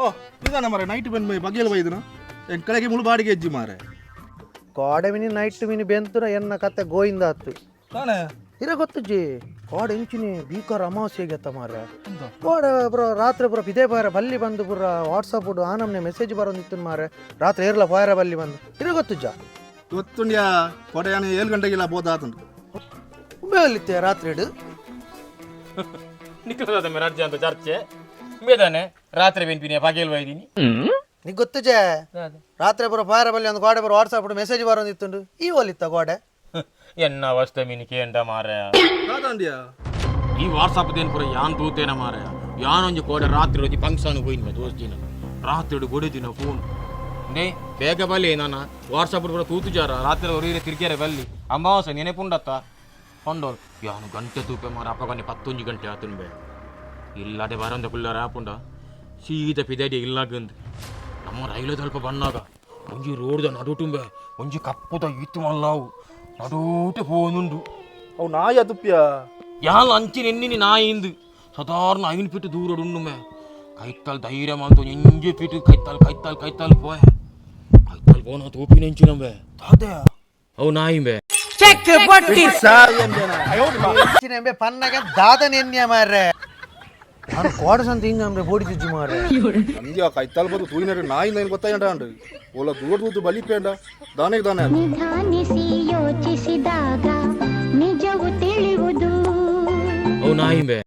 ಓ ಇದಾನ ಮಾರೆ ನೈಟ್ ಬೆನ್ ಬಗೆಲ್ ಬೈದನ ಎಂಕಲೆಗೆ ಮುಳು ಬಾಡಿಗೆ ಹೆಜ್ಜಿ ಮಾರೆ. ಕೋಡೆ ಮಿನಿ ನೈಟ್ ಮಿನಿ ಬೆಂತುನ ಎನ್ನ ಕತೆ ಗೋಯಿಂದ ಆತು. ತಾನೆ. ಇರ ಗೊತ್ತುಜ್ಜಿ ಕೋಡೆ ಇಂಚಿನಿ ಭೀಕರ ಅಮಾವಾಸ್ಯೆಗೆ ಅತ್ತ ಮಾರ್ರೆ. ಕೋಡೆ ಪುರ ರಾತ್ರಿ ಪುರ ಪಿದೆ ಪಾರ ಬಲ್ಲಿ ಬಂದು ಪುರ ವಾಟ್ಸಪ್ ಆ ನಮ್ನೆ ಮೆಸೇಜ್ ಬರೋದಿತ್ತು ಮಾರ್ರೆ, ರಾತ್ರಿ ಏರ್ಲ ಪಾಯರ ಬಲ್ಲಿ ಬಂದು ಇರ ಗೊತ್ತುಜ್ಜ. ಗೊತ್ತುಂಡ್ಯಾ, ಕೋಡೆ ಯಾನು 7 ಗಂಟೆಗೆಲ್ಲ ಬೋದಾತುಂಡು. ಉಮ್ಮೆ ಅಲ್ಲಿತ್ತೆ ರಾತ್ರಿ ಇಡು. ನಿಕ್ಕದ ರಜ್ಜೆ ಅಂತ ಚರ್ಚೆ ಬೇದಾನೆ, ರಾತ್ರಿ ಬೆನ್ಪಿನಿ ಪಗೇಲ್ ಬೈದಿನಿ. ನಿಗ್ ಗೊತ್ತುಜೆ, ರಾತ್ರಿ ಪುರ ಪಾಯರ ಬಲ್ಲಿ ಒಂದು ಕೋಡೆ ಪುರ ವಾಟ್ಸಪ್ ಮೆಸೇಜ್ ಬರೋದಿತ್ತುಂಡು, ಈ ಒಲಿತ್ತ ಕೋಡೆ. ಎನ್ನ ಅವಸ್ಥೆ ಮೀನಿ ಕೇಂಡ ಮಾರಾಯ. ದಾದಾಂಡ್ಯಾ? ಈ ವಾಟ್ಸಪ್ ದೇನ್ ಪುರ ಯಾನ್ ತೂತೇನ ಮಾರಾಯ. ಯಾನೊಂಜಿ ಕೋಡೆ ರಾತ್ರಿ ಒಂಜಿ ಫಂಕ್ಷನ್ ಹೋಯಿನ ದೋಸ್ತಿನ, ರಾತ್ರಿ ಗೊಡೆದಿನ ಫೋನ್ ನೇ ಬೇಗ ಬಲ್ಲಿ, ನಾನ ವಾಟ್ಸಪ್ ಪೂರ ತೂತು ಜಾರ, ರಾತ್ರಿ ಒರೀರೆ ತಿರ್ಗ್ಯಾರೆ ಬಲ್ಲಿ, ಅಮಾವಾಸ್ಯೆ ನೆನೆಪುಂಡತ್ತ ಪಂಡೋಲ್. ಯಾನು ಗಂಟೆ ತೂಪೆ ಮಾರ, ಅಪ್ಪಗನೆ 11 ಗಂಟೆ ಆತುಂಬೆ. ಇಲ್ಲಡೆ ಬರಂದ ಕುಲ್ಲರ ಆಪುಂಡ ಸೀದ ಪಿದಡಿ ಇಲ್ಲಾಗಂದು ನಮ್ಮ ರೈಲು ತಲ್ಪ ಬಣ್ಣಾಗ ಒಂಜಿ ರೋಡ್ದ ನಡುಟುಂಬೆ ಒಂಜಿ ಕಪ್ಪುದ ಈತು ಮಲ್ಲಾವು ನಡೂಟೆ ಫೋನುಂಡು. ಅವು ನಾಯ ತುಪ್ಪಿಯ. ಯಾಲ್ ಅಂಚಿನ ಎನ್ನಿನಿ ನಾಯಿಂದು ಸಾಧಾರಣ 5 ಫೀಟ್ ದೂರ ಉಂಡುಮೆ. ಕೈತಾಲ್ ಧೈರ್ಯ ಮಂತು ಎಂಜಿ ಫೀಟ್ ಕೈತಾಲ್ ಕೈತಾಲ್ ಕೈತಾಲ್ ಪೋಯೆ, ಕೈತಾಲ್ ಪೋನ ತೂಪಿನ ಎಂಚಿನಂಬೆ ಅವು ನಾಯಿಂಬೆ. ಇಂಚಿನೆಂಬೆ ಪನ್ನಗ ದಾದನ ಎನ್ಯ ಮಾರ್ರೆ, ನಾನು ಕೋಡೆ ಸಂತ ಹಿಂಗ ಅಂದ್ರೆ ಬೋಡಿ ಜುಜ್ಜಿ ಮಾರ್ರೆ. ಅಂದ್ಯ ಕೈತಾಲ್ ಬದು ತೂಯಿನ ನಾಯಿ ಏನು ಗೊತ್ತಾಯಂಡ ಅಂಡು ಓಲ ದೂರ ದೂದು ಬಲಿಪೇಂಡ ದಾನೆಗೆ ದಾನೆ ಅದು. ನಿಧಾನಿಸಿ ಯೋಚಿಸಿದಾಗ ನಿಜವು ತಿಳಿಯುವುದು. ಅವು ನಾಯಿಂಬೆ.